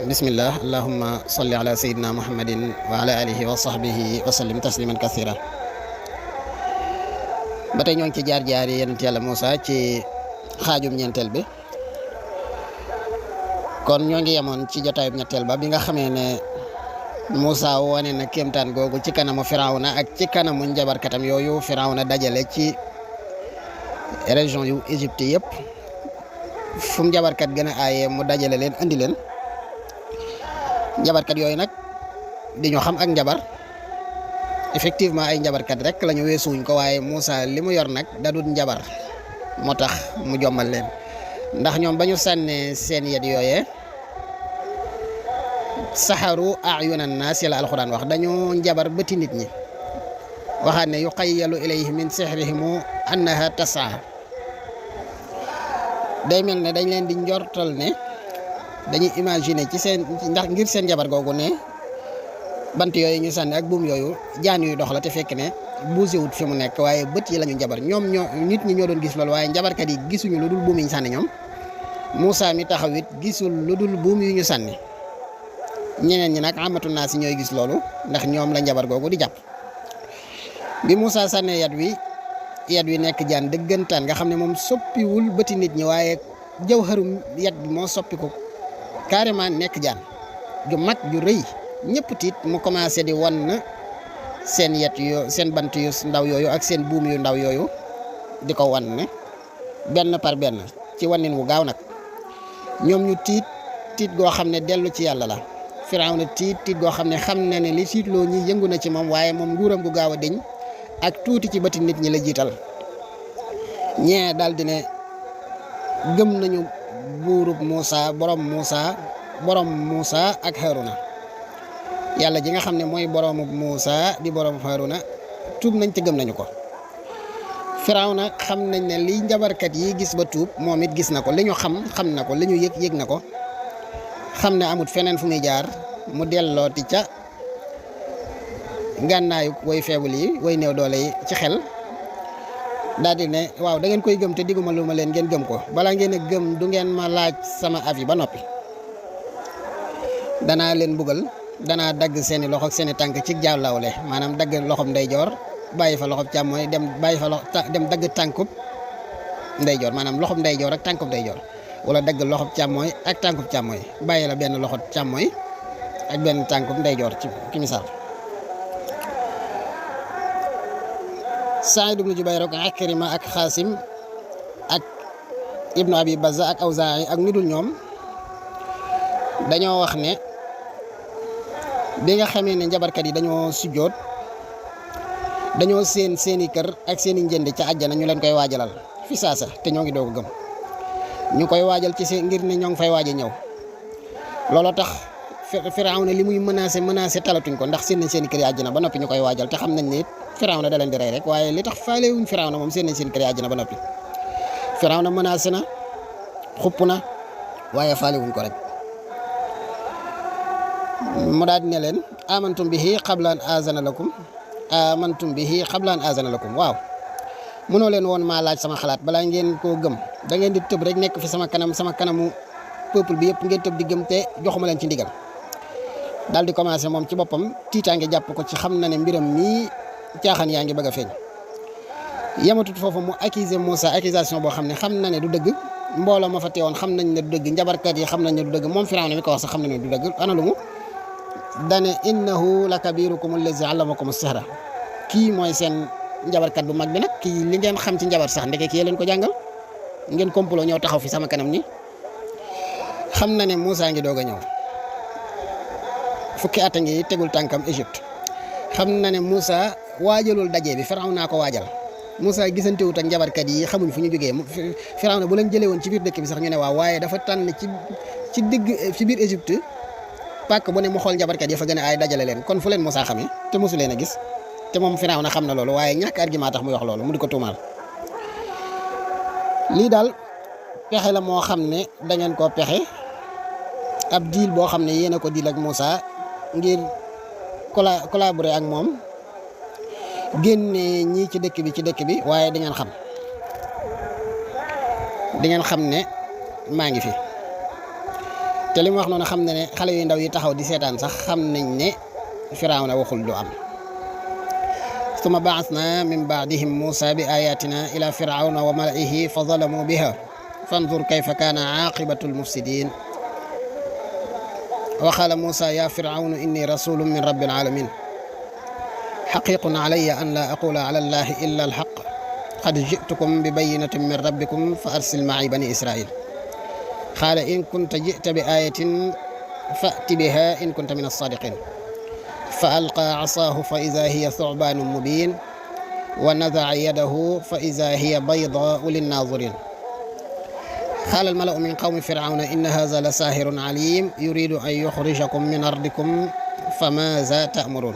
bismillah allahumma salli ala sayyidina muhammadin wa ala alihi wa sahbihi wa sallim tasliman kathira. ba tey ñoo ngi ci jaar-jaar yi yonent yàlla Moussa ci xaajum ñeenteel bi kon ñoo ngi yemoon ci jotaayub ñetteel ba bi nga xamee ne Moussa wane na kéemtaan googu ci kanamu Firawna ak ci kanamu njabarkatam yooyu Firawna dajale ci région yu Égypte yëpp fu mu njabarkat gën a aaye mu dajale leen andi leen njabarkat yooyu nag di ñu xam ak njabar effectivement ay njabarkat rek la ñu weesuwuñ ko waaye Moussa li mu yor nag da dul njabar moo tax mu jommal leen ndax ñoom ba ñu sànnee seen yet yooyee saxaru ayunan naas la alxuraan wax dañoo njabar bëti nit ñi waxaat ne yuxayyalu ilayhi min sihrihimu annaha tasaa day mel ne dañ leen di njortal ne dañuy imaginer ci seen ndax ngir seen njabar googu ne bant yooyu ñu sànni ak buum yooyu jaan yuy dox la te fekk ne bougé wut fi mu nekk waaye bët yi la ñu njabar ñoom nit ñi ñoo doon gis loolu waaye njabarkat yi gisuñu lu dul buum yi ñu sànni ñoom Moussa mi taxaw it gisul lu dul buum yu ñu sànni ñeneen ñi nag amatu naa si ñooy gis loolu ndax ñoom la njabar googu di jàpp bi Moussa sànnee yat wi nekk jaan dëggantaan nga xam ne moom soppiwul bëti nit ñi waaye jawharum yat bi moo soppiku carrément nekk jaan ju mag ju rëy ñëpp tiit mu commencé di wan seen yet yo seen bant yu ndaw yooyu ak seen buum yu ndaw yooyu di ko wan ne benn par benn ci wanin wu gaaw nag ñoom ñu tiit goo xam ne dellu ci yàlla la Firawna tiit goo xam ne xam na ne li tiitloo ñi yëngu na ci moom waaye moom nguuram gu gaaw a deñ ak tuuti ci bëti nit ñi la jiital ñee daal di ne gëm nañu buurub Moussa borom Moussa ak Haruna yàlla ji nga xam ne mooy boromub Moussa di borom Haruna tuub nañ te gëm nañu ko Firawna xam nañ ne li njabarkat yi gis ba tuub moom it gis na ko li ñu xam na ko li ñu yëg na ko xam ne amut feneen fu muy jaar mu dellooti ca gànnaayu way feebul yi way néew doole yi ci xel daal di ne waaw da ngeen koy gëm te digguma lu ma leen ngeen gëm ko balaa ngeen a gëm du ngeen ma laaj sama avis ba noppi danaa leen buggal danaa dagg seeni loxo ak seeni tànk ci jàllawle maanaam dagg loxob ndeyjoor bàyyi fa loxob càmmooy dem dagg tànkub ndeyjoor maanaam loxob ndeyjoor ak tànkub ndeyjoor wala dagg loxob càmmooy ak tànkub càmmooy bàyyi la benn loxob càmmooy ak benn tànkub ndeyjoor ci misaal Saïd ibnu Jubayr ak Ikrima ak Xaasim ak Ibnu Abi Baza ak Awzaa'i ak ñu dul ñoom dañoo wax ne bi nga xamee ne njabarkat yi dañoo sujjoot dañoo seeni kër ak seeni njënd ca àjjana ñu leen koy waajalal fi saasa te ñoo ngi doog a gëm ñu koy waajal ci seen ngir ne ñoo ngi fay waaj a ñëw looloo tax Firawna li muy menacé talatuñ ko ndax seen nañ seeni kër yi àjjana ba noppi ñu koy waajal te xam nañ ne it Firawna da leen di rey rek waaye li tax faalewuñ Firawna moom seen nañ seen kër yi àjjana ba noppi Firawna menacé na xupp na waaye faalewuñ ko rek mu daal di ne leen amantum bihi qabla an azana lakum waaw mënoo leen woon maa laaj sama xalaat balaa ngeen koo gëm da ngeen di tëb rek nekk fi sama kanamu peuple bi yëpp ngeen tëb di gëm te joxuma leen ci ndigal daal di commencé moom ci boppam tiitaange jàpp ko ci xam na ne mbiram mii caaxaan yaa ngi bëgg a feeñ yematut foofu mu accuser Moussa accusation boo xam ne xam na ne du dëgg mbooloo ma fa teewoon xam nañ ne du dëgg njabarkat yi xam nañ ne du dëgg moom Firawna mi ko wax sax xam na ne du dëgg ana lu mu dane innahu la kabirukum allazi allamakum as-sihra kii mooy seen njabarkat bu mag bi nag kii li ngeen xam ci njabar sax ndeke kii leen ko jàngal ngeen complot ñëw taxaw fi sama kanam ni xam na ne Moussa ngi doog a ñëw fukki at a ngi tegul tànkam Égypte xam na ne Moussa waajalul daje bi Firawna ko waajal Moussa gisantewut ak njabarkat yi xamuñ fu ñu jógee Firawna bu leen jëlee woon ci biir dëkk bi sax ñu ne waaw waaye dafa tànn ci biir Égypte pàkk bu ne mu xool njabarkat yi fa gën a ay dajale leen kon fu leen Moussa xamee te mosu leen a gis te moom Firawna xam na loolu waaye ñàkk argument tax muy wax loolu mu di ko tuumaal lii daal pexe la moo xam ne da ngeen koo pexe ab diil boo xam ne yéen a ko diil ak Moussa ngir collaborer ak moom génne ñii ci dëkk bi waaye di ngeen xam ne maa ngi fi te li mu wax noonu xam ne ne xale yu ndaw yi taxaw di seetaan sax xam nañ ne Firawna waxul du am. summa ba'athna min ba'dihim Musa bi ayatina ila firawna wa mala'ihi fa zalamu biha fanzur kayfa kana aqibatu al-mufsidin wa qala Musa ya firawnu inni rasulun min rabbil alamin haqiqun alayya an la aqula ala allahi illa al-haqq qad ji'tukum bi bayyinatin min rabbikum fa arsil ma'i bani israil qala in kunta ji'ta bi ayatin fa'ti biha in kunta min as-sadiqin فألقى عصاه فإذا هي ثعبان مبين ونزع يده فإذا هي بيضاء للناظرين قال الملأ من قوم فرعون إن هذا لساحر عليم يريد أن يخرجكم من أرضكم فماذا تأمرون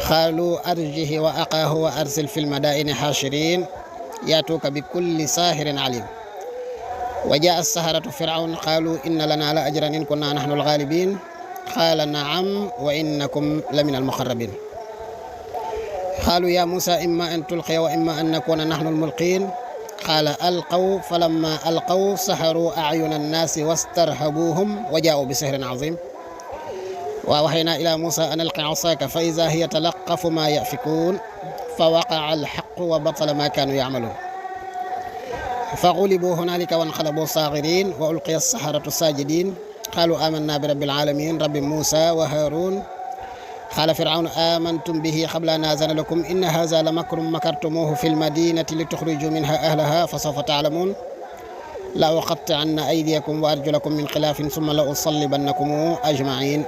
قالوا أرجه وأخاه وأرسل في المدائن حاشرين يأتوك بكل ساحر عليم وجاء السحرة فرعون قالوا إن لنا لأجرا إن كنا نحن الغالبين قال نعم وإنكم لمن المقربين قالوا يا موسى إما أن تلقي وإما أن نكون نحن الملقين قال ألقوا فلما ألقوا سحروا أعين الناس واسترهبوهم وجاءوا بسحر عظيم وأوحينا إلى موسى أن ألق عصاك فإذا هي تلقف ما يأفكون فوقع الحق وبطل ما كانوا يعملون فغلبوا هنالك وانقلبوا صاغرين وألقي السحرة ساجدين قالوا آمنا برب العالمين رب موسى وهارون قال فرعون آمنتم به قبل أن آذن لكم إن هذا لمكر مكرتموه في المدينة لتخرجوا منها أهلها فسوف تعلمون لأقطعن أيديكم وأرجلكم من خلاف ثم لأصلبنكم أجمعين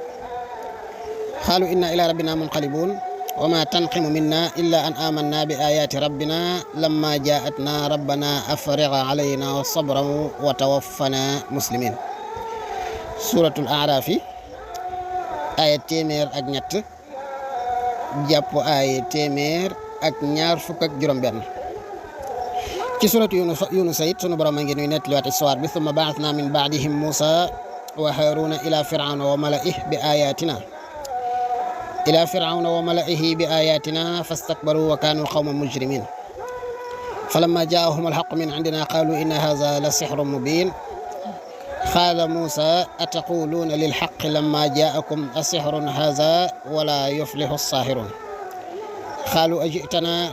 قالوا إنا إلى ربنا منقلبون وما تنقم منا إلا أن آمنا بآيات ربنا لما جاءتنا ربنا أفرغ علينا صبرا وتوفنا مسلمين suuratul A'raaf aaya téeméer ak ñett jàpp aaya téeméer ak ñaar fukk ak juróom-benn ci suuratu Yunus it sunu borom a ngi nuy nettaliwaat histoire bi summa ba'athnaa min ba'dihim Muusaa wa Haaruuna ilaa Fir'awna wa mala'ihi bi aayaatinaa fastakbaruu wa kaanuu qawman mujrimiin falammaa jaa'ahum al-haqqu min 'indinaa qaaluu inna haazaa la sihrun mubiin قال موسى أتقولون للحق لما جاءكم أسحر هذا ولا يفلح الساحرون قالوا أجئتنا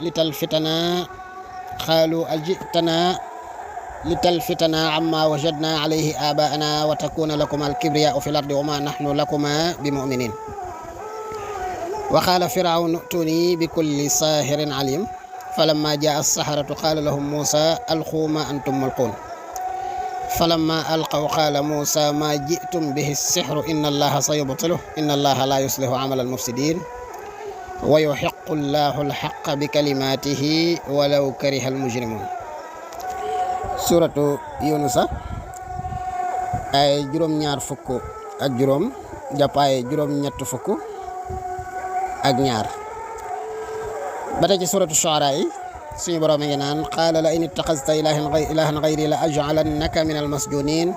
لتلفتنا عما وجدنا عليه آباءنا وتكون لكما الكبرياء في الأرض وما نحن لكما بمؤمنين وقال فرعون ائتوني بكل ساحر عليم فلما جاء السحرة قال لهم موسى ألقوا ما أنتم ملقون فلما ألقوا قال موسى ما جئتم به السحر إن الله سيبطله إن الله لا يصلح عمل المفسدين ويحق الله الحق بكلماته ولو كره المجرمون سورة يونس ay juróom ñaar fukk ak juróom jàpp ay juróom ñett fukk ak ñaar ba tey ci suratu Shu'ara suñu borom a ngi naan qaala la in ittaxazta ilahan gayri la aj'alannaka min almasjunin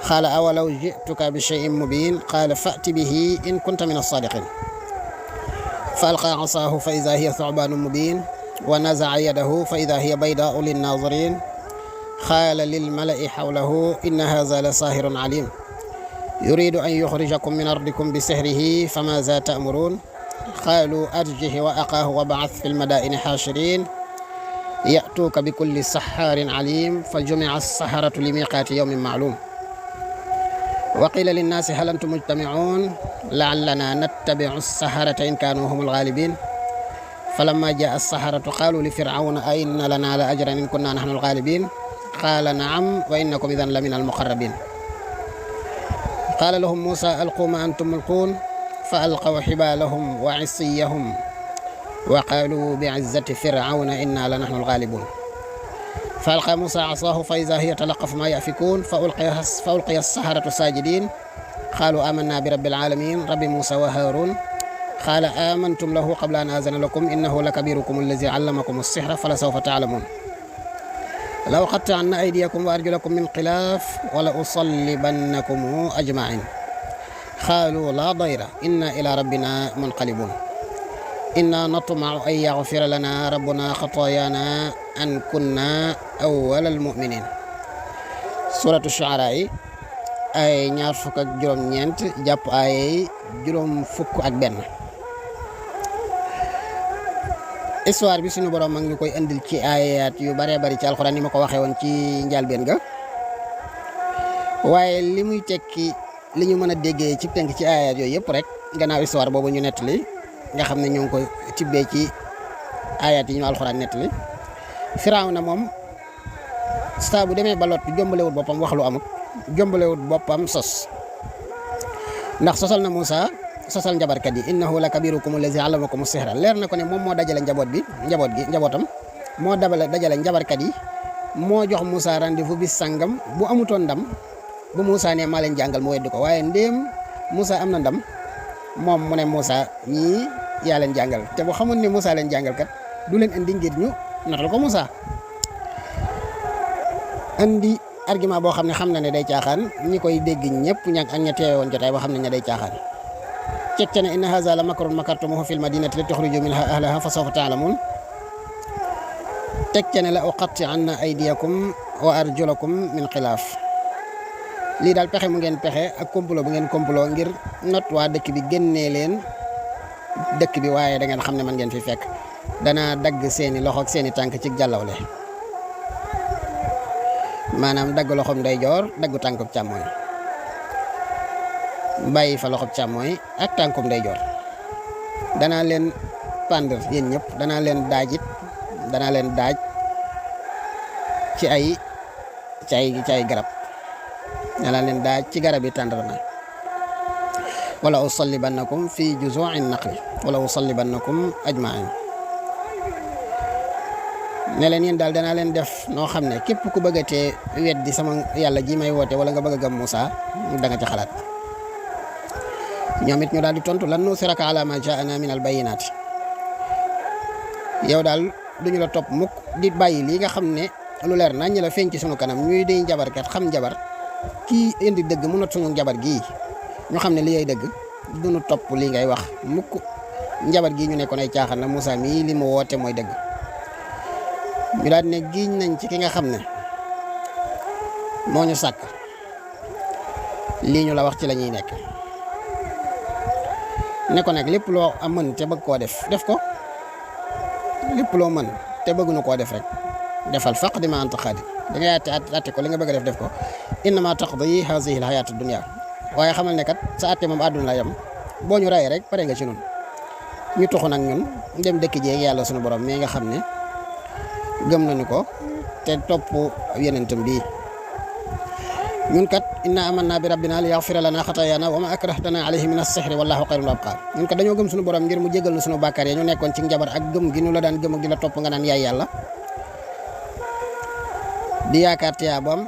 qaala awalaw ji'tuka bi shay'in mubin qaala fa'ti bihi in kunta min as-sadiqin fa alqa asaahu fa idha hiya thu'banun mubin wa naza'a yadahu fa idha hiya bayda'u lin-nazirin qaala lil mala'i hawlahu inna hadha la sahirun alim yuridu an yukhrijakum min ardikum bi sihrihi famadha ta'murun قالوا أرجه وأخاه وابعث في المدائن حاشرين يأتوك بكل سحار عليم فجمع السحرة لميقات يوم معلوم وقيل للناس هل أنتم مجتمعون لعلنا نتبع السحرة إن كانوا هم الغالبين فلما جاء السحرة قالوا لفرعون أئن لنا لأجرا إن كنا نحن الغالبين قال نعم وإنكم إذن لمن المقربين قال لهم موسى ألقوا ما أنتم ملقون فألقوا حبالهم وعصيهم وقالوا بعزة فرعون إنا لنحن الغالبون فألقى موسى عصاه فإذا هي تلقف ما يأفكون فألقي السحرة ساجدين قالوا آمنا برب العالمين رب موسى وهارون قال آمنتم له قبل أن آذن لكم إنه لكبيركم الذي علمكم السحر فلسوف تعلمون لأقطعن أيديكم وأرجلكم من خلاف ولأصلبنكم أجمعين قالوا لا ضير إنا إلى ربنا منقلبون إنا نطمع أن يغفر لنا ربنا خطايانا أن كنا أول المؤمنين سورة الشعراء ay ñaar fukk ak juróom-ñeent jàpp ay juróom fukk ak benn. histoire bi suñu borom mag ñu koy indil ci ayat yu bare bari ci alxuraan ni ma ko waxee woon ci njàlbeen ga waaye li muy tekki li ñu mën a déggee ci tënk ci ayat yooyu yëpp rek gannaaw histoire boobu ñu nettali nga xam ne ñu ngi ko tibbee ci ayat yi ñu alxuraan nettali. Firawna moom saa bu demee ba lot jombalewut boppam wax lu amut jombalewut boppam sos ndax sosal na Moussa sosal njabarkat yi innahu la kabirukum allazi allamakum sihra leer na ko ne moom moo dajale njabootam moo dajale njabarkat yi moo jox Moussa rendez-vous bis sangam bu amutoon ndam bu Moussa ne maa leen jàngal mu weddi ko waaye ndéem Moussa am na ndam moom mu ne Moussa ñii yaa leen jàngal te bu xamoon ne Moussa leen jàngal kat du leen indi ngir ñu natal ko Moussa andi argument boo xam na ne day caaxaan ñi koy dégg ñëpp ña teewe woon jotaay boo xam ne day caaxaan ceg ca ne inna haza la makrun makartumuhu fil madinati li tuxriju minha ahlaha fa sawfa taalamun teg ca ne la uqatti'anna aydiyakum wa arjulakum min xilaaf lii daal pexe mu ngeen pexe ak complot bu ngeen complot ngir not waa dëkk bi génnee leen dëkk bi waaye da ngeen xam ne man ngeen fi fekk danaa dagg seeni loxo ak seeni tànk ci jàllawle maanaam dagg loxoom ndeyjoor daggu tànkub càmmooñ bàyyi fa loxob càmmooñ ak tànkum ndeyjoor danaa leen pendre yéen ñëpp danaa leen daaj ci ay garab danaa leen daaj ci garab yi tàndarma wala usallibannakum fi juzu'in naqli wala usallibannakum ajma'in ne leen yéen daal danaa leen def noo xam ne képp ku bëggatee weddi sama yàlla ji may woote wala nga bëgg a gëm Moussa da nga ci xalaat ñoom it ñu daal di tontu lan nusiraka ala ma jaana min al bayinat yow daal duñu la topp mukk di bàyyi lii nga xam ne lu leer nañ ñi la feeñ ci sunu kanam ñuy dey njabarkat xam njabar kii indi dëgg mu not sunu njabar gii ñu xam ne li yay dëgg duñu topp lii ngay wax mukk njabar gii ñu nekkoon ay caaxaan na Moussa mii li mu woote mooy dëgg ñu daal ne giiñ nañ ci ki nga xam ne moo ñu sàkk lii ñu la wax ci la ñuy nekk ne ko nag lépp loo mën te bëgg koo def ko lépp loo mën te bëgguñu koo def rek defal faq di ma anta xaadi da ngay atte ko li nga bëgg a def ko innama taqdi hazihi alhayatu dunya waaye xamal ne kat sa atte moom àdduna la yam boo ñu rayee rek pare nga ci ñun ñu tuxu nag ñun dem dëkk jeeg yàlla sunu borom mi nga xam ne gëm nañu ko te topp yonentam bii ñun kat inna amanna bi rabbina li yaghfira lana xataayana wa ma akrahtana alayhi min as-sihri wallahu xayrun wa abqa ñun kat dañoo gëm suñu borom ngir mu jégal na suñu bàkkaar yi ñu nekkoon ci njabar ak gëm gi ñu la daan gëm ak di la topp nga naan yaay yàlla di yaakaar tiyaabam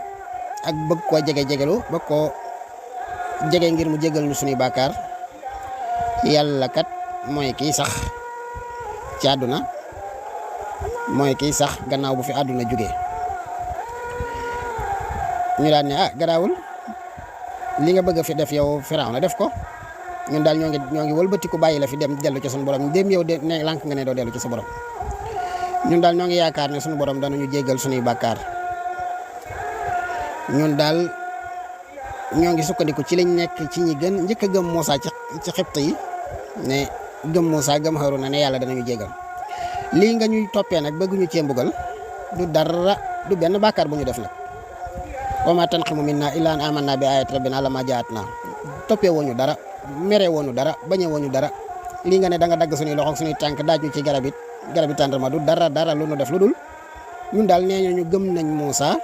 ak bëgg koo jegelu bëgg koo jege ngir mu jégal ñu suñuy bàkkaar yàlla kat mooy kii sax ci àdduna mooy kii sax gannaaw bu fi àdduna jógee ñu daan ne garaawul li nga bëgg a fi def yow Firawna def ko ñun daal ñoo ngi wëlbatiku bàyyi la fi dem dellu ci suñu borom dem yow de ne lànk nga ne doo dellu ci sa borom ñun daal ñoo ngi yaakaar ne suñu borom danañu jéggal suñuy bàkkaar ñun daal ñoo ngi sukkandiku ci lañ nekk ci ñi gën njëkk a gëm Moussa ci xibt yi ne gëm Moussa gëm Haruna ne yàlla danañu jéggal lii nga ñuy toppee nag bëgguñu cee mbugal du dara du benn bàkkaar bu ñu def nag wa ma tanqimu minna illa an amanna bi ayati rabbina lamma jaatna toppee woñu dara mere woñu dara bañe woñu dara lii nga ne da nga dagg suñuy loxo suñuy tànk daaj ñu ci garabi tàndarma du dara lu nu def lu dul ñun daal nee ñu gëm nañ Moussa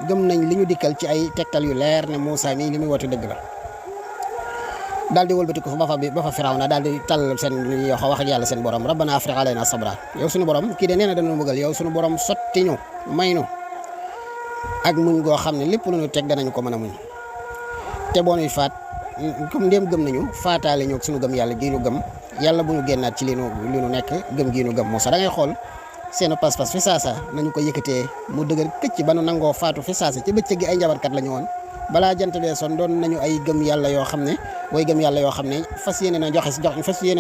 gëm nañ li ñu dikkal ci ay tegtal yu leer ne Moussa mii li muy woote dëgg la daal di wëlbati ko fa ba fa Firawna daal di tàll seen yoo wax ak yàlla seen borom rabbana afriq alayna sabra yow suñu borom kii de nee na dañu bëggal yow suñu borom sotti ñu may ñu ak muñ goo xam ne lépp lu ñu teg danañu ko mën a muñ te boo nuy faat comme ndéem gëm nañu faataale ñoo suñu gëm yàlla gii ñu gëm yàlla bu ñu génnaat ci li ñu nekk gëm gii ñu gëm Moussa da ngay xool seen pas-pas fi saasa nañu ko yëkkatee mu dëgër këcc ba nu nangoo faatu fi saasa ci bëccëg gi ay njabarkat la ñu woon balaa jant bee son doon nañu ay gëm yàlla yoo xam ne way gëm yàlla yoo xam ne fas yéene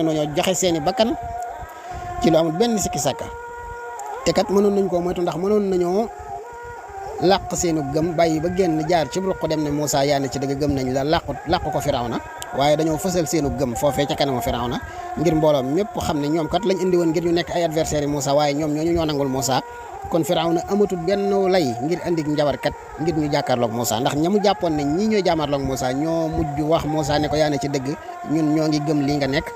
nañoo joxe seeni bakkan ci lu amul benn sikki sàkka te kat mënoon nañ koo moytu ndax mënoon nañoo làq seenu gëm bàyyi ba génn jaar ci ruq dem ne Moussa yaa ne ci dëgg gëm nañ la làq ko Firawna waaye dañoo fësal seenu gëm foofee ca kanamu Firawna ngir mbooloo mépp xam ne ñoom kat lañ indi woon ngir ñu nekk ay adversaire yi Moussa waaye ñoom ñoo nangul Moussa kon Firawna amatul benn lay ngir andi njabarkat ngir ñu jàkkaarloog Moussa ndax ñamu jàppoon ne ñii ñooy jàmmarloog Moussa ñoo mujj wax Moussa ne ko yaa ne ci dëgg ñun ñoo ngi gëm lii nga nekk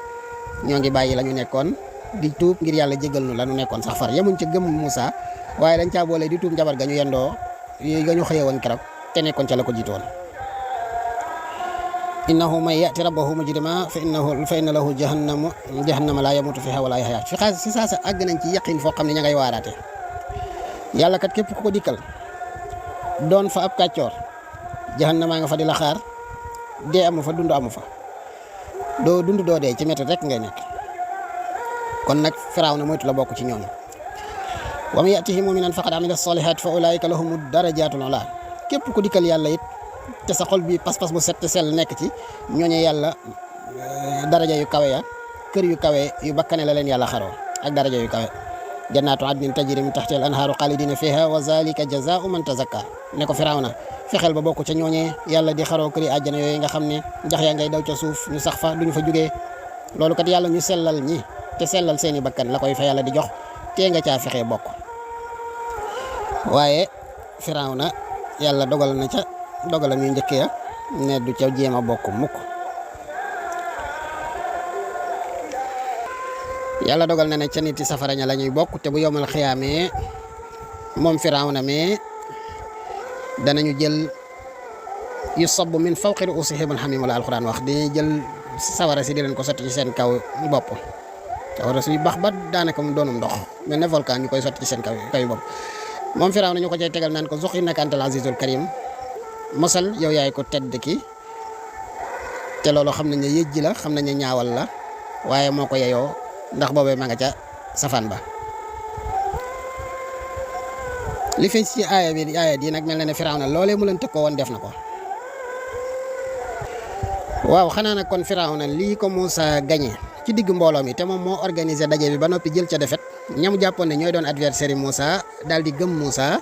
ñoo ngi bàyyi la ñu nekkoon di tuub ngir yàlla jégal nu la ñu nekkoon sax far yemuñ ci gëm Moussa waaye dañ caa boole di tuub njabar ga ñu yendoo ga ñu xëyee woon keroog te nekkoon ca la ko jiitoon innahu man yati rabbahu mujrima fa inna lahu jahannama la yamutu fiha wala yahya si saasa àgg nañ ci yaqin foo xam ne ña ngay waaraate yàlla kat képp ku ko dikkal doon fa ab kàccoor jahannama nga fa di la xaar dee amu fa dund amu fa doo dund doo dee ci métti rek ngay nekk kon nag Firawna moytu la bokk ci ñooñu wa man yatihi mu'minan faqad amila salihat fa ulaika lahumu darajatul ula képp ku dikkal yàlla it te sa xol bi pas-pas bu set sell nekk ci ñooñu yàlla daraja yu kawe ya kër yu kawe yu bakkane la leen yàlla xaroo ak daraja yu kawe jannatu adnin tajri min tahtiha al anhaaru xaalidina fiha wa zalika jazaa'u man tazakka ne ko Firawna fexeel ba bokk ca ñooñee yàlla di xaroo këri àjjana yooyu nga xam ne jax yaa ngay daw ca suuf ñu sax fa duñu fa jugee loolu kat yàlla ñu sellal ñi te sellal seeni bakkan la koy fa yàlla di jox tee nga caa fexee bokk waaye Firawna yàlla dogal na ca dogalam yu njëkk ya ne du ca jéem a bokk mukk yàlla dogal na ne ca niti safara ña la ñuy bokk te bu yowmal xiyaamee moom Firawna mais danañu jël yu sabb min fawqi ru'usihim al-hamiim la alxuraan wax dañuy jël sawara si di leen ko sotti ci seen kaw bopp sawara si bax ba daanaka mu doonum ndox mel ne volcan ñu koy sotti ci seen kaw bopp moom Firawna ñu ko cay tegal naan ko zuq innaka antal azizul karim mosal yow yaay ko tedd ki te loolu xam nañ ne yëjji la xam nañ ne ñaawal la waaye moo ko yeyoo ndax boobee ma nga ca safaan ba li feeñ ci aaya yi nag mel na ne Firawna loolee mu leen tëkkoo woon def na ko waaw xanaa nag kon Firawna lii ko Moussa gagné ci digg mbooloo mi te moom moo organisé daje bi ba noppi jël ca defet ñamu jàppoon ne ñooy doon adversaire yi Moussa daal di gëm Moussa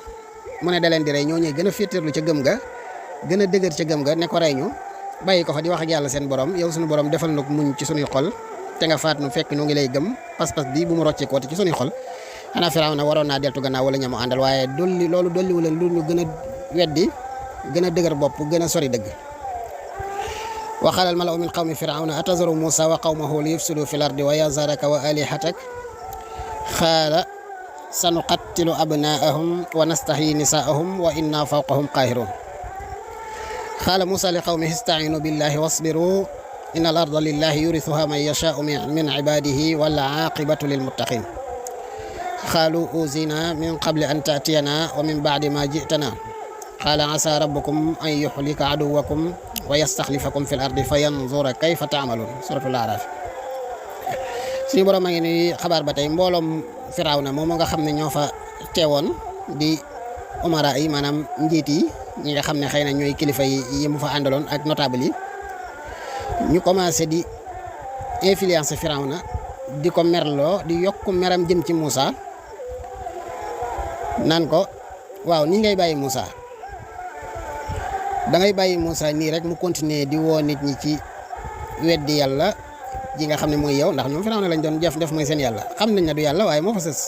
mu ne da leen di rey ñoo ñuy gën a féeteerlu ca gëm ga gën a dëgër ca gëm ga ne ko rey ñu bàyyi ko fa di wax ak yàlla seen borom yow suñu borom defal na ko muñ ci suñuy xol te nga faat nu fekk nu ngi lay gëm pas-pas bi bu mu roccee ko ci suñuy xol xanaa Firawna waroon naa deltu gannaaw wala ñamu àndal waaye loolu dolliwu leen lu ñu gën a weddi gën a dëgër bopp gën a sori dëgg wa qaala al mala'u min qawmi Firawna atazaru Musa wa qawmahu li yufsidu fil ardi wa yazaraka wa alihatak qaala sanuqattilu abnaa'ahum wa nastahyi nisaa'ahum wa inna fawqahum qaahirun qaala Musa li qawmihi ista'iinu billahi wasbiru inna al arda lillahi yurithuha man yashaa'u min ibaadihi wal aaqibatu lil muttaqiin qaalu uuzina min qabli an ta'tiyana wa min ba'di ma ji'tana qaala asaa rabbukum an yuhlika aduwwakum wa yastaxlifakum fil ardi fa yanzura kayfa ta'maluun suuratul A'raaf suñu borom a ngi ni xabaar ba tey mbooloom Firawna moom nga xam ne ñoo fa teewoon di umara yi maanaam njiit yi ñi nga xam ne xëy na ñooy kilifa yi mu fa àndaloon ak notable yi ñu commencé di influencer Firawna di ko merloo di yokk meram jëm ci Moussa naan ko waaw nii ngay bàyyi Moussa da ngay bàyyi Moussa nii rek mu continuer di woo nit ñi ci weddi yàlla ji nga xam ne mooy yow ndax ñoom Firawna lañ doon def mooy seen yàlla xam nañ ne du yàlla waaye moo fa sës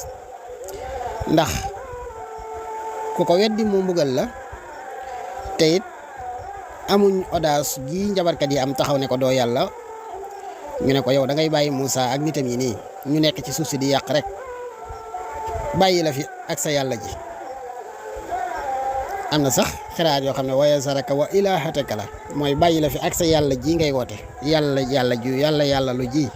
ndax ku ko weddi mu mbugal la te it amuñ audace gi njabarkat yi am taxaw ne ko doo yàlla ñu ne ko yow da ngay bàyyi Moussa ak nitam yi nii ñu nekk ci suuf si di yàq rek bàyyi la fi ak sa yàlla ji am na sax xiraat yoo xam ne wa yazaraka wa ilahataka la mooy bàyyi la fi ak sa yàlla ji ngay woote yàlla lu ji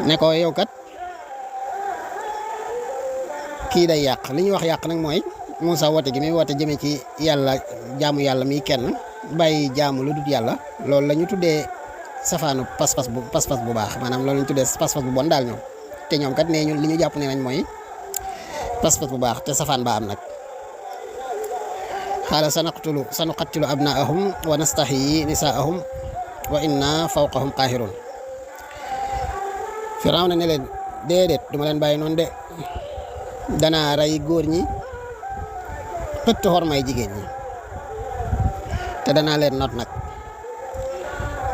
ne ko yow kat kii day yàq li ñuy wax yàq nag mooy Moussa woote gi muy woote jëmee ci yàlla jaamu yàlla mi kenn bàyyi jaamu lu dul yàlla loolu la ñu tuddee safaanu pas-pas bu baax maanaam loolu la ñu tuddee pas-pas bu bon daal ñoom te ñoom kat nee ñun li ñu jàpp ne nañ mooy pas-pas bu baax te safaan ba am nag xaala sanuqattilu abnaahum wa nastahyi nisaahum wa inna fawqahum qaahirun Firawna ne leen déedéet duma leen bàyyi noonu de danaa rey góor ñi xëtt xormay jigéen ñi te danaa leen not nag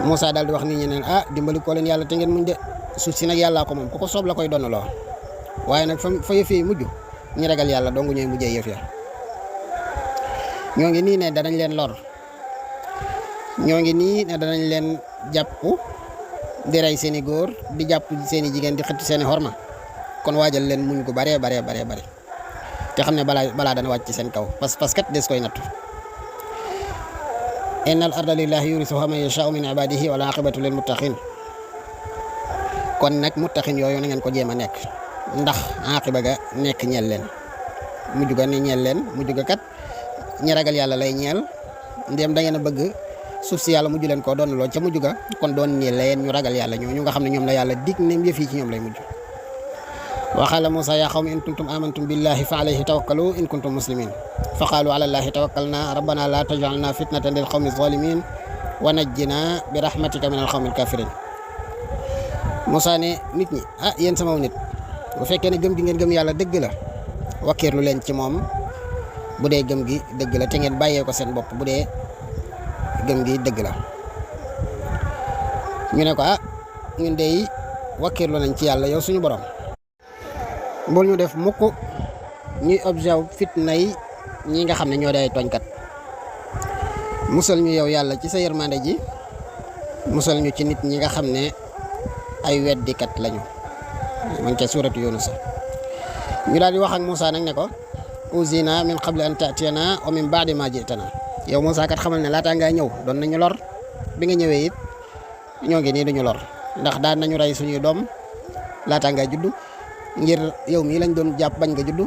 Moussa daal di wax nit ñi ne dimbali ko leen yàlla te ngeen muñ de suuf si nag yàllaa ko moom ku ko soob la koy donnaloo waaye nag fa yëf yi mujj ñi ragal yàlla dong ñooy mujjee yëf ya ñoo ngi nii ne danañ leen lor ñoo ngi nii ne danañ leen jàpp di rey seeni góor di jàpp seeni jigéen di xëtt seeni xorma kon waajal leen muñ ko baree te xam ne balaa dana wàcc ci seen kaw parce que des koy nattu innal arda lillahi yurisuha man yasha'u min ibadihi wal aqibatu lil muttaqin kon nag muttaqin yooyu na ngeen ko jéem a nekk ndax aqiba ga nekk ñeel leen mujj ga ne ñeel leen mujj ga kat ñi ragal yàlla lay ñeel ndéem da ngeen a bëgg suuf si yàlla mujj leen koo doon loo ca mujj ga kon doon ñeel leen ñu ragal yàlla ñoo ñu nga xam ne ñoom la yàlla dig ne yëf yi ci ñoom lay mujj wa qaala Muusaa yaa qawmi in kuntum amantum billahi fa alayhi tawakkalu in kuntum muslimin fa qaalu ala llahi tawakkalna rabbana la taj'alna fitnatan lil qawmi zalimin wa najjina bi rahmatika min al qawmi al kafirin Muusaa ne nit ñi yéen sama nit bu fekkee ne gëm gi ngeen gëm yàlla dëgg la wakkiirlu leen ci moom bu dee gëm gi dëgg la te ngeen bàyyee ko seen bopp bu dee gëm gi dëgg la ñu ne ko ñun dey wakkiirlu nañ ci yàlla yow suñu borom bul ñu def mukk ñuy observe fitna yi ñi nga xam ne ñoo day tooñkat musal ñu yow yàlla ci sa yërmande ji musal ñu ci nit ñi nga xam ne ay weddikat lañu man ca suuratu Yunus ñu daal di wax ak Moussa nag ne ko uzina min qabli an ta'tiyana wa min ba'di ma ji'tana yow Moussa kat xamal ne laataa ngaa ñëw doon nañu lor bi nga ñëwee it ñoo ngi nii duñu lor ndax daan nañu rey suñuy doom laataa ngaa juddu ngir yow mii lañ doon jàpp bañ nga juddu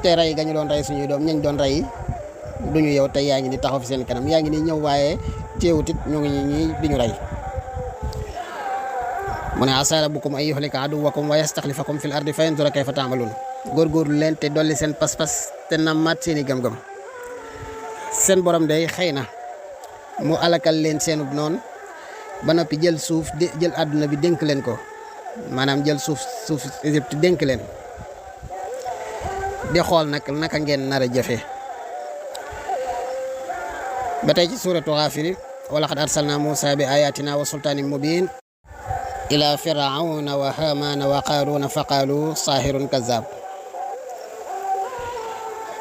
te rey ga ñu doon rey suñuy doom ñañ doon rey duñu yow tey yaa ngi ni taxaw fi seen kanam yaa ngi ni ñëw waaye teewut it ñoo ngi ñii di ñu rey mu ne asaa rabbukum an yuhlika aduwwakum wa yastaxlifakum fil ardi fa yanzura kayfa ta'malun góorgóorlu leen te dolli seen pas-pas te nammaat seen i gëm-gëm seen borom day xëy na mu alakal leen seenub noonu ba noppi jël jël àdduna bi dénk leen ko maanaam jël suuf Égypte dénk leen di xool nag naka ngeen nar a jëfee ba tey ci suuratu Gaafir wa laqad arsalna Muusaa bi ayatina wa sultaanin mubiin ila firawna wa haamaana wa qaaruuna fa qaalu saahirun kazaab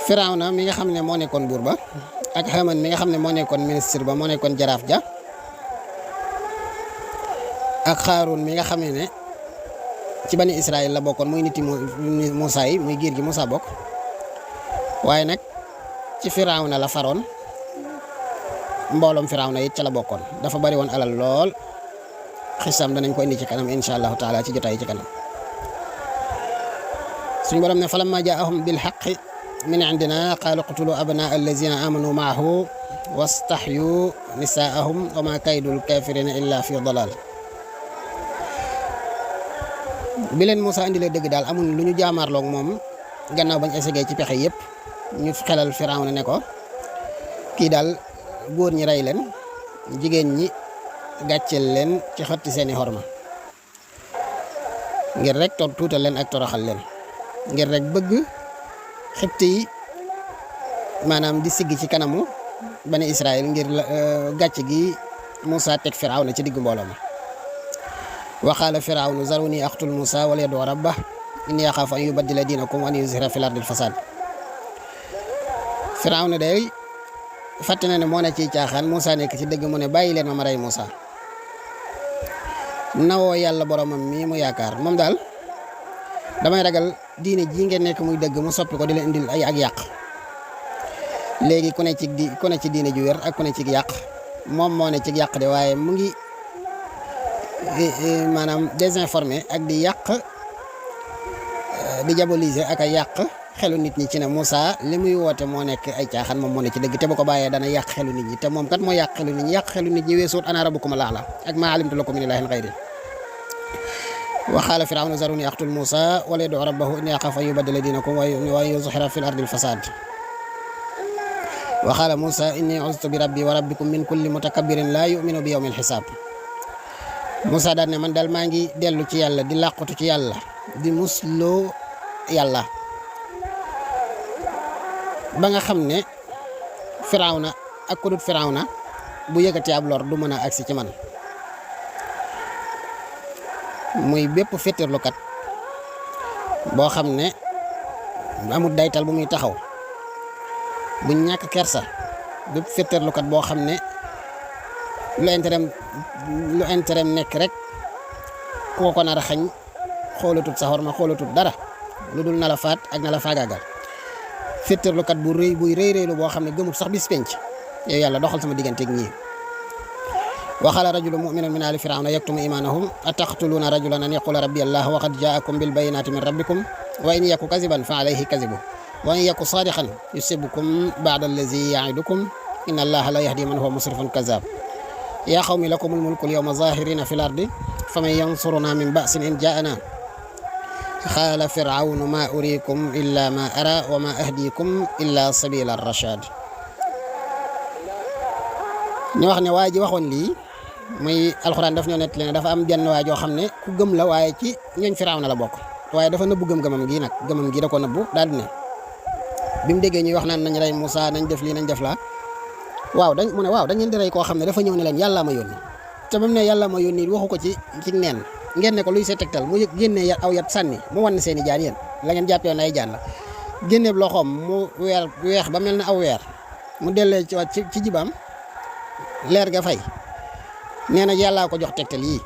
firawna mi nga xam ne moo nekkoon buur ba ak haamaan mi nga xam ne moo nekkoon ministre ba moo nekkoon jaraaf ja ak qaaruun mi nga xam ne ci bani Israël la bokkoon muy niti Muusaa yi muy giir gi Muusaa bokk waaye nag ci firawna la faroon mbooloom firawna it ca la bokkoon dafa bari woon alal lool xisam danañ ko indi ci kanam insha allahu taala ci jotaay ci kanam suñu borom ne falamma jaahum bil haqqi min indina qaalu qtulu abnaa allazina amanu maahu wastahyu nisaahum wa ma kaydul kafirina illa fi dalal bi leen Moussa indilee dëgg daal amul lu ñu jaamaarloog moom gannaaw bañ essayé ci pexe yëpp ñu xelal Firawna ne ko kii daal góor ñi rey leen jigéen ñi gàcceel leen ci xotti seeni xorma ngir rek tuutal leen ak toroxal leen ngir rek bëgg xibti yi maanaam di sigg ci kanamu bani Israël ngir gàcc gi Moussa teg Firawna ci diggu mbooloo ma wa qaala Firawnu zaruni aqtul Moussa wal yad'u rabbah inni axaafu an yubaddila diinakum wa an yuzhira fil ardi al-fasaad Firawna day fàtte na ne moo ne ciy caaxaan Moussa nekk ci dëgg mu ne bàyyi leen ma rey Moussa nawoo yàlla boromam mii mu yaakaar moom daal damay ragal diine ji ngeen nekk muy dëgg mu soppi ko di leen indil ay ak yàq léegi ku ne ci diine ju wér ak ku ne ci yàq moom moo ne ci yàq de waaye mu ngi maanaam désinformé ak di yàq di diaboliser ak ay yàq xelu nit ñi ci ne Moussa li muy woote moo nekk ay caaxaan moom moo ne ci dëgg te bu ko bàyyee dana yàq xelu nit ñi te moom kat moo yàq xelu nit ñi yàq xelu nit ñi weesuut ana rabbukum al-a'la ak maa alimtu lakum min ilaahin ghayri wa qaala Firawnu zaruni aqtul Moussa wa liyad'u rabbahu inni axaafu an yubaddila diinakum wa yuzhira fil ardi al-fasaad wa qaala Moussa inni uztu bi rabbi wa rabbikum min kulli mutakabbirin laa yu'minu bi yawmil hisaab Moussa daal ne man daal maa ngi dellu ci yàlla di làqatu ci yàlla di musloo yàlla ba nga xam ne Firawna ak ku dut Firawna bu yëkkati ab lor du mën a agsi ci man muy bépp féttirlukat boo xam ne amul daytal bu muy taxaw bu ñàkk kersa bépp féttirlukat boo xam ne lu intérêt nekk rek koo ko nar a xañ xoolatut sa xorma xoolatut dara lu dul na la faat ak na la faagaagal féttirlukat bu rëy buy rëy boo xam ne gëmut sax bis penc yow yàlla doxal sama digganteeg ñii waxala rajulu muminun min ali firawna yaktumu imanahum ataqtuluna rajulan an yaqula rabbi allah wa qad jaakum bil bayinati min rabbikum wa in yaku kaziban fa alayhi kazibu wa in yaku sadiqan yusibukum ba'da allazi ya'idukum inna allaha la yahdi man huwa musrifun kazab ya qawmi lakumul mulku al yawma zahirina fil ardi faman yansuruna min ba'sin in ja'ana qaala firawnu ma uriikum illa ma ara wa ma ahdiikum illa sabila ar-rashad ñu wax ne waa ji waxoon lii muy alxuraan daf ñoo nettali ne dafa am jenn waa joo xam ne ku gëm la waaye ci ñooñ Firawna la bokk waaye dafa nëbbu gëm-gëmam gi nag gëmam gi da ko nëbbu daal di ne bi mu déggee ñuy wax naan nañ rey Moussa nañ def lii nañ def laa mu ne waaw dañ leen di rey koo xam ne dafa ñëw ne leen yàllaa ma yónni te ba mu ne yàllaa ma yónni waxu ko ci neen ngeen ne ko luy see tegtal mu génnee aw yat sànni mu wan seeni jaan yéen la ngeen jàppee woon ay jaan la génneeb loxoom mu weex ba mel na aw weer mu dellee ci waat ci jibaam leer ga fay nee na yàllaa ko jox tegtal yii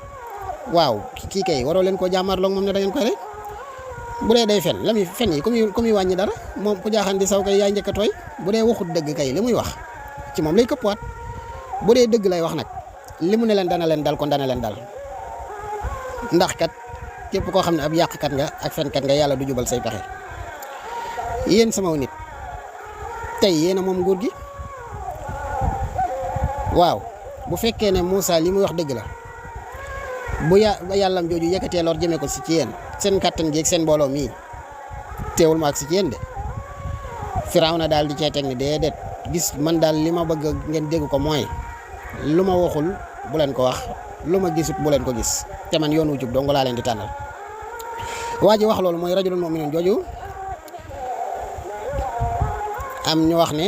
waaw kii kay waroo leen koo jàmmarloog moom ne da ngeen koy rek bu dee day fen la muy fen yi ku muy wàññi dara moom ku jaaxaan di saw kay yaay njëkk a tooy bu dee waxut dëgg kay li muy wax ci moom lay këppwaat bu dee dëgg lay wax nag li mu ne leen dana leen dal kon dana leen dal ndax kat képp koo xam ne ab yàqkat nga ak fenkat nga yàlla du jubal say pexe yéen sama nit tey yéen a moom nguur gi waaw bu fekkee ne Moussa li muy wax dëgg la bu yàllam jooju yëkkatee lor jëmee ko si ci yéen seen kattan gi ak seen mbooloo mii teewul ma ak si ci yéen de Firawna daal di cee teg ni déedéet gis man daal li ma bëgg ngeen dégg ko mooy lu ma waxul bu leen ko wax lu ma gisut bu leen ko gis te man yoonu jub dong laa leen di tànnal waa ji wax loolu mooy rajulun mu'minun jooju am ñu wax ne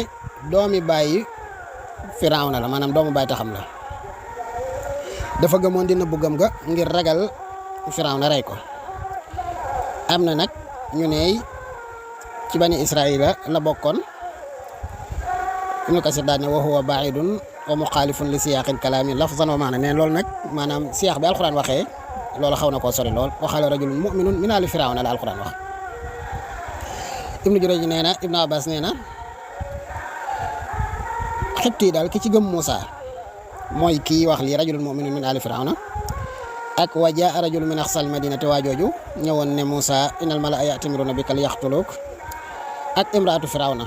doomi bàyyi Firawna la maanaam doomu baay taxam la dafa gëmoon dina bu gëm ga ngir ragal Firawna rey ko am na nag ñu ne ci bani Israila la bokkoon Ibnu Kasir daal ne wa huwa baidun wa muxaalifun li siyaaqil kalaami lafzan wa maana ne loolu nag maanaam siyaax bi alxuraan waxee loolu xaw na koo sori lool waxaala rajulun mu'minun min aali Firawna la alxuraan wax Ibnu Jurayj nee na Ibnu Abbas nee na xibti daal ki ci gëm Moussa mooy kii wax lii rajulun mu'minun min aali Firawna ak wa jaa rajulun min aqsal madinati waa jooju ñëwoon ne Moussa innal malaa ya'tamiruna bika liyaqtuluuk ak imraatu Firawna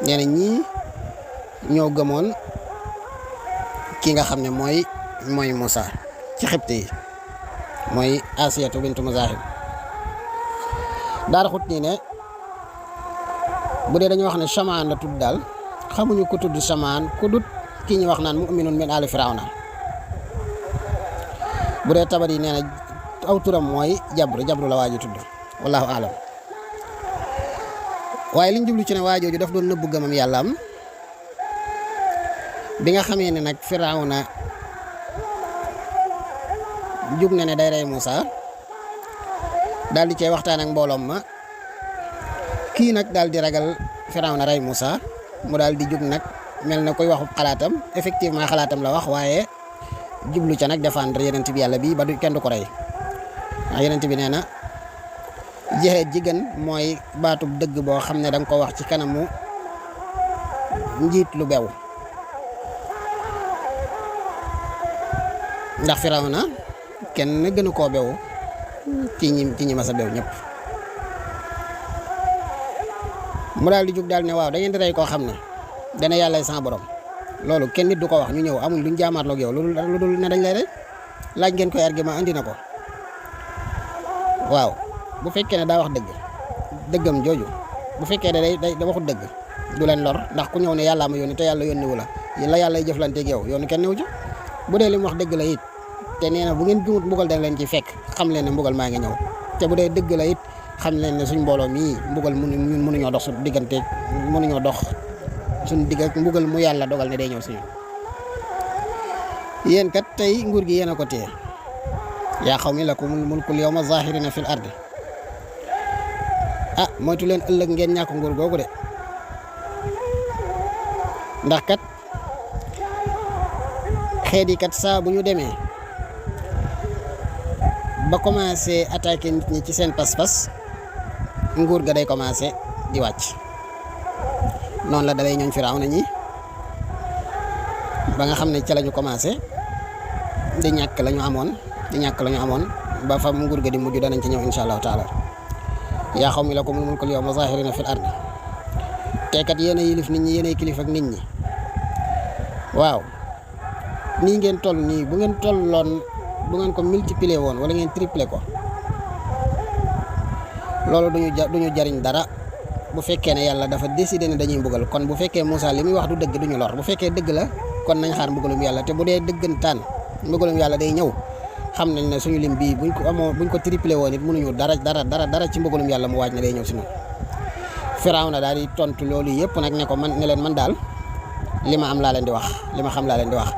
nee na ñii ñoo gëmoon ki nga xam ne mooy Moussa ci xibti yi mooy Asiyatu bintu Muzaahim daara xut nii ne bu dee dañoo wax ne Shamaan la tudd daal xamuñu ko tudd Shamaan ku dut ki ñu wax naan mu'minun min aali Firawna bu dee Tabari nee na aw turam mooy jabru la waaji tudd wallahu aalam waaye liñ jublu ci ne waajooju daf doon nëbbu gëmam yàlla am bi nga xamee ne nag Firawna jug na ne day rey Moussa daal di cay waxtaan ak mbooloom ma kii nag daal di ragal Firawna rey Moussa mu daal di jug nag mel na koy waxu xalaatam effectivement xalaatam la wax waaye jublu ca nag défendre yenent bi yàlla bi ba du kenn du ko rey waaw yenent bi nee na jeexeet ji gën mooy baatub dëgg boo xam ne da nga ko wax ci kanamu njiit lu bew ndax Firawna kenn gënu koo bew ci ñi mas a bew ñëpp mu daal di jug daal ne waaw da ngeen di rey koo xam ne dana yàlla sa borom loolu kenn nit du ko wax ñu ñëw amul luñ jaamaarloog yow lu dul ne dañ lay rey laaj ngeen koy argument andi na ko waaw bu fekkee ne daa wax dëggam jooju bu fekkee ne day waxut dëgg du leen lor ndax ku ñëw ne yàllaa ma yónni te yàlla yónniwu la yàlla jëflanteeg yow yoonu kenn newu ci bu dee li mu wax dëgg la it te nee na bu ngeen jumut mbugal dana leen ci fekk xam leen ne mbugal maa ngi ñëw te bu dee dëgg la it xam leen ne suñ mbooloo mii mbugal mënuñoo dox suñ diggante mënuñoo dox suñ digg ak mbugal mu yàlla dogal ne day ñëw suñu yéen kat tey nguur gi yéen a ko téye yaa qawmi lakumul mulkul yawma zahirina fil ardi moytu leen ëllëg ngeen ñàkk nguur googu de ndax kat xeet yi kat saa bu ñu demee ba commencé attaquer nit ñi ci seen pas-pas nguur ga day commencé di wàcc noonu la dalay ñooñ Firawna ñi ba nga xam ne ca la ñu commencé di ñàkk la ñu amoon ba fa nguur ga di mujj danañ ci ñëw insha allahu taala yaa qawmi lakumul mulkul yawma zahirina fil ardi te kat yéen a yilif nit ñi yéen a kilif ak nit ñi waaw nii ngeen toll nii bu ngeen tolloon bu ngeen ko multiplier woon wala ngeen tripler ko loolu duñu jariñ dara bu fekkee ne yàlla dafa décider ne dañuy mbugal kon bu fekkee Moussa li muy wax du dëgg duñu lor bu fekkee dëgg la kon nañ xaar mbugalum yàlla te bu dee dëggantaan mbugalum yàlla day ñëw xam nañ ne suñu lim bii buñ ko tripler woon it mënuñu dara ci mbugalum yàlla mu waaj ne day ñëw si ñun Firawna daal di tontu loolu yëpp nag ne ko man ne leen man daal li ma am laa leen di wax li ma xam laa leen di wax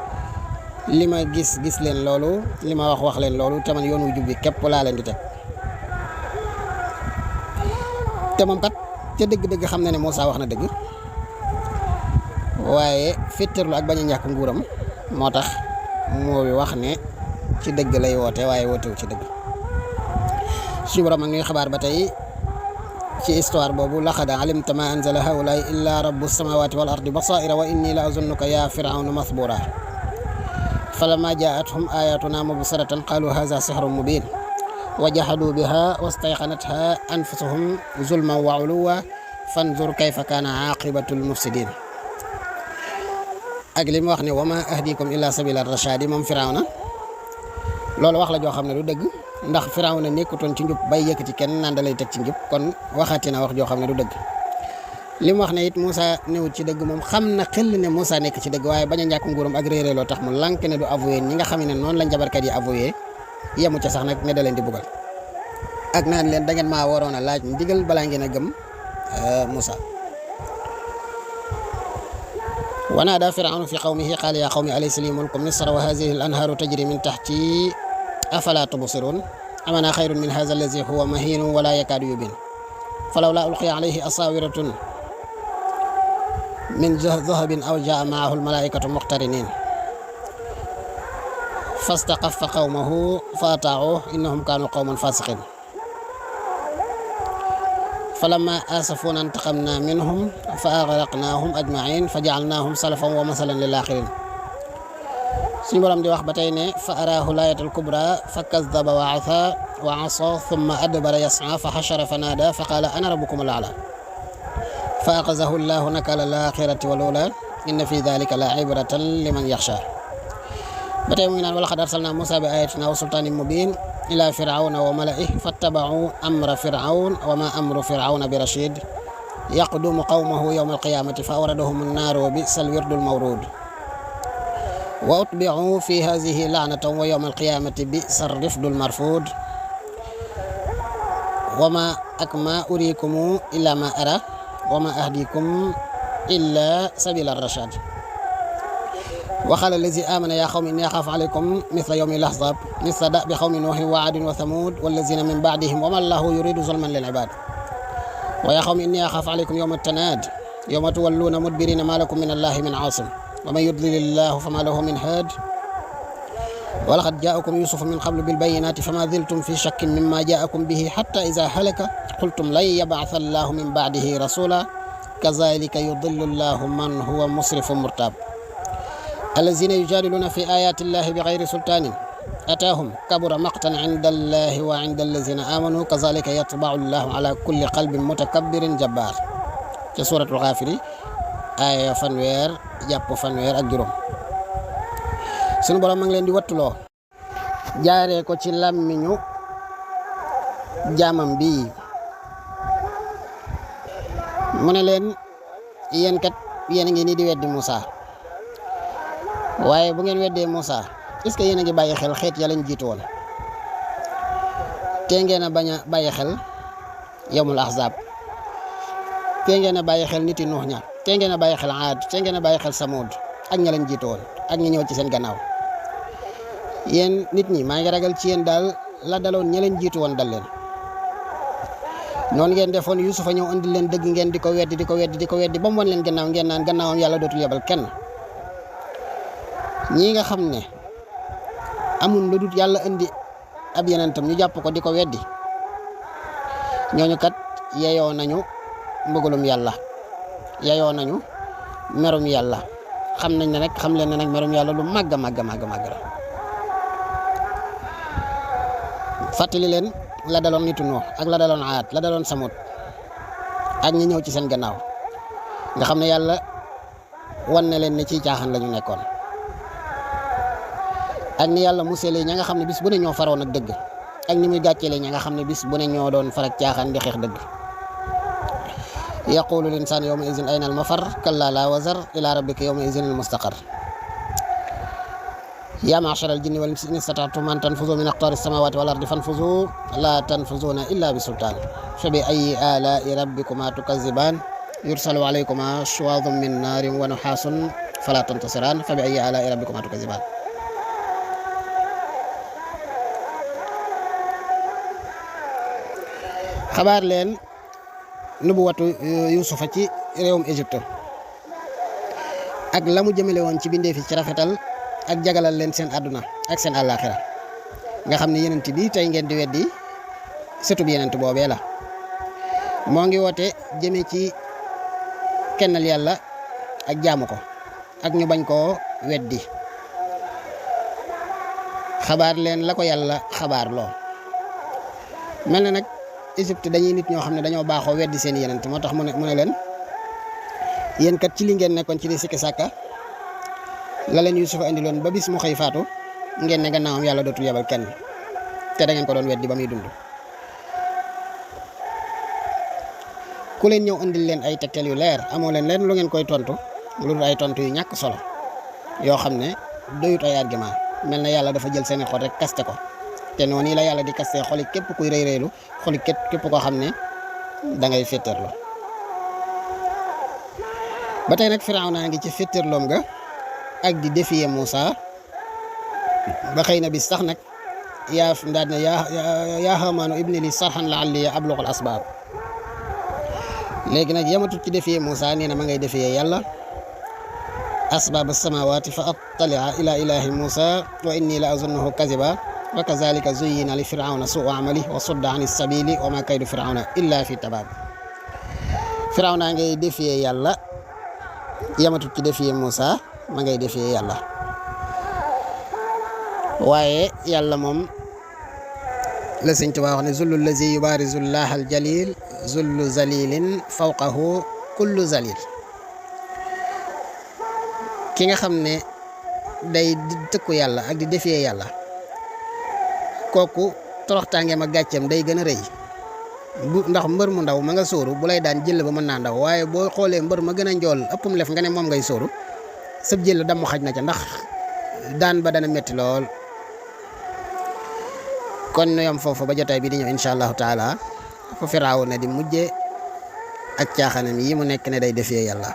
li ma gis leen loolu li ma wax leen loolu te man yoon wu jub bi képp laa leen di teg te moom kat ca dëgg-dëgg xam na ne Moussa wax na dëgg waaye féttarlu ak bañ a ñàkk nguuram moo tax moo wax ne ci dëgg lay woote waaye wootewu ci dëgg suñu borom ak ñuy xabaar ba tey ci histoire boobu laqad alimta ma anzala haulaai illa rabbu samawati wal ardi basaira wa inni la azunnuka ya firawnu masbura falamma jaathum ayatuna mubsiratan qalu hadha sihrun mubin wa jahadu biha wastayqanatha anfusuhum zulman wa uluwa fanzur kayfa kana aqibatul mufsidin ak li mu wax ne wa ma ahdikum illa sabila rashadi moom Firawna loolu wax la joo xam ne du dëgg ndax Firawna nekkutoon ci njub bay yëkkati kenn naan da lay teg ci njub kon waxati na wax joo xam ne du dëgg li mu wax ne it Moussa newut ci dëgg moom xam na xel ne Moussa nekk ci dëgg waaye bañ a ñàkk nguuram ak réeré loo tax mu lànk ne du avoué ñi nga xam ne noonu lañ jabarkat yi avoué yemu ca sax nag ne da leen di bugal ak naan leen da ngeen maa waroon a laaj ndigal balaa ngeen a gëm Moussa wa naada firawnu fi qawmihi qaala yaa qawmi alaysa lii mulku misra wa haadihi al anhaaru tajri min tahti afalaa tubsiruun am ana xayrun min haadha allazi huwa mahiinun wa laa yakaadu yubiin falawlaa ulqiya alayhi asaawiratun min dahabin aw jaa maahu al malaa'ikatu muqtariniin fastaqaffa qawmahu fa ataa'uuhu innahum kaanuu qawman faasiqiin falammaa asafuunaa intaqamnaa minhum fa aghraqnaahum ajma'iin fa ja'alnaahum salafan wa masalan lil aaxiriin suñu borom di wax ba tey ne fa araahu laayatal kubraa fa kazzaba wa asaa thumma adbara yas'aa fa hashara fa naadaa fa qaala ana rabbukumul a'laa fa axazahu llaahu nakaala l-aaxirati wal uulaa inna fi dhaalika la ibratan liman yaxshaa ba tey mu ngi naan wa laqad arsalnaa Muusaa bi aayaatinaa wa sultaanin mubiin ilaa firawna wa mala'ihi fattaba'uu amra firawn wa maa amru firawna bi rashiid yaqdumu qawmahu yawma al-qiyaamati fa awradahum an-naar wa bi'sal wirdul mawruud wa utbi'uu fi haadhihi la'natan wa yawma al-qiyaamati bi'sar rifdul marfuud wa maa uriikum illaa maa araa wa maa ahdiikum illaa sabiila ar-rashaad wa qaala allazii aamana yaa qawmi innii axaafu alaykum misla yawmi l-ahzaab misla da'bi qawmi nuuhin wa 'aadin wa thamuud wallaziina min ba'dihim wa maa llaahu yuriidu zulman lil 'ibaad wa yaa qawmi innii axaafu alaykum yawma at-tanaad yawma tuwalluuna mudbiriina maa lakum min allaahi min 'aasim wa man yudlil llaahu famaa lahu min haad wa laqad jaa'akum yuusufu min qablu bil bayyinaati famaa ziltum fii shakkin mimmaa jaa'akum bihi hattaa izaa halaka qultum lan yab'atha llaahu min ba'dihi rasuulan kazaalika yudillu llaahu man huwa musrifun murtaab allaziina yujaadiluuna fi aayaati llaahi bighayri sultaanin ataahum kabura maqtan 'inda llaahi wa 'inda allaziina aamanuu kazaalika yatba'u llaahu 'alaa kulli qalbin mutakabbirin jabbaar ca suuratul Gaafir aaya fanweer jàpp fanweer ak juróom sunu borom ma ngi leen di wattuloo jaaree ko ci làmmiñu jaamam bi mu ne leen yéen kat yéen a ngi nii di weddi Moussa waaye bu ngeen weddee Moussa est-ce que yéen a ngi bàyyi xel xeet ya lañ jiitu woon te ngeen a bañ a bàyyi xel yawmul ahzab tee ngeen a bàyyi xel nit yi Nuux ña tee ngeen a bàyyi xel Aad tee ngeen a bàyyi xel Samud ak ña leen jiitu woon ak ñi ñëw ci seen gannaaw yéen nit ñi maa ngi ragal ci yéen daal la daloon ña leen jiitu woon dal leen noonu ngeen defoon Yuusufa ñëw indi leen dëgg ngeen di ko weddi ba mu wan leen gannaaw ngeen naan gannaawam yàlla dootul yebal kenn ñii nga xam ne amul lu dul yàlla indi ab yenentam ñu jàpp ko di ko weddi ñooñu kat yeyoo nañu mbëggalum yàlla yeyoo nañu merum yàlla xam leen ne nag merum yàlla lu màgg la fàttali leen la daloon nitu Nuux ak la daloon Aad la daloon Samud ak ñi ñëw ci seen gannaaw nga xam ne yàlla wan na leen ne ci caaxaan la ñu nekkoon ak ni yàlla muselee ña nga xam ne bis bu ne ñoo faroon ak dëgg ak ni muy gàccelee ña nga xam ne bis bu ne ñoo doon farak caaxaan di xeex dëgg yaqulu l-insaanu yawma izin ayna al-mafar kallaa laa wazar ilaa rabbika yawma izin al-mustaqar yaa ma'shara al-jinni wal insi in istata'tum an tanfuzuu min aqtaari as-samaawaati wal ardi fanfuzuu laa tanfuzuuna illaa bi sultaan fa bi ayyi aalaa'i rabbikumaa tukazzibaan yursalu alaykumaa shuwaadhun min naarin wa nuhaasun falaa tantasiraan fa bi ayyi aalaa'i rabbikumaa tukazzibaan xabaar leen nubuwatu Yuusufa ci réewum Égypte ak la mu jëmale woon ci bindee fi ci rafetal ak jagalal leen seen àdduna ak seen àllaaxira nga xam ne yenent bi tey ngeen di weddi sëtub yenent boobee la moo ngi woote jëme ci kennal yàlla ak jaamu ko ak ñu bañ koo weddi xabaar leen la ko yàlla xabaar loo mel na nag Égypte dañuy nit ñoo xam ne dañoo baaxoo weddi seen yenent moo tax mu ne leen yéen kat ci li ngeen nekkoon ci li sikki sàkka la leen Yuusufa andi loon ba bis mu xëy faatu ngeen ne gannaawam yàlla dootul yebal kenn te da ngeen ko doon weddi ba muy dund ku leen ñëw andil leen ay tegtal yu leer amoo leen leen lu ngeen koy tontu lu dul ay tontu yu ñàkk solo yoo xam ne doyut ay argument mel na yàlla dafa jël seeni xol rek kaste ko te noonu la yàlla di kaste xoli képp kuy rëy rëylu xoli képp koo xam ne da ngay féeteerlu ba tey nag Firawna ngi ci féeteerloom ga ak di défier Moussa ba xëy na bis sax nag yaa Haamaanu ibni li sarhan la'allii ablughul asbaab léegi nag yamatut ci défier Moussa nee na ma ngay défier yàlla asbaab as-samaawaati fa attali'a ilaa ilaahi Moussa wa inni la azunnuhu kaziba wa kazaalika zuyyina li Firawna suu'u amalihi wa sudda ani sabiili wa maa kaydu Firawna illaa fi tabaab Firawna ngay défier yàlla yamatut ci défier Moussa ma ngay defee yàlla waaye yàlla moom la Sëñ Tuubaa wax ne zullu lazi yubaarizu llaaha al-jaliil zullu zalilin fawqahu kullu zalil ki nga xam ne day tëkku yàlla ak di defee yàlla kooku toroxtaangeem ak gàcceem day gën a rëy ndax mbër mu ndaw ma nga sóoru bu lay daan jël ba mën naa ndaw waaye boo xoolee mbër ma gën a njool ëppum lef nga ne moom ngay sóoru sëb jël damm xaj na ca ndax daan ba dana metti lool kon ñu yam foofu ba jotaay bi di ñëw incha allahu taala fu Firawna di mujje ak caaxaanam yi mu nekk ne day defee yàlla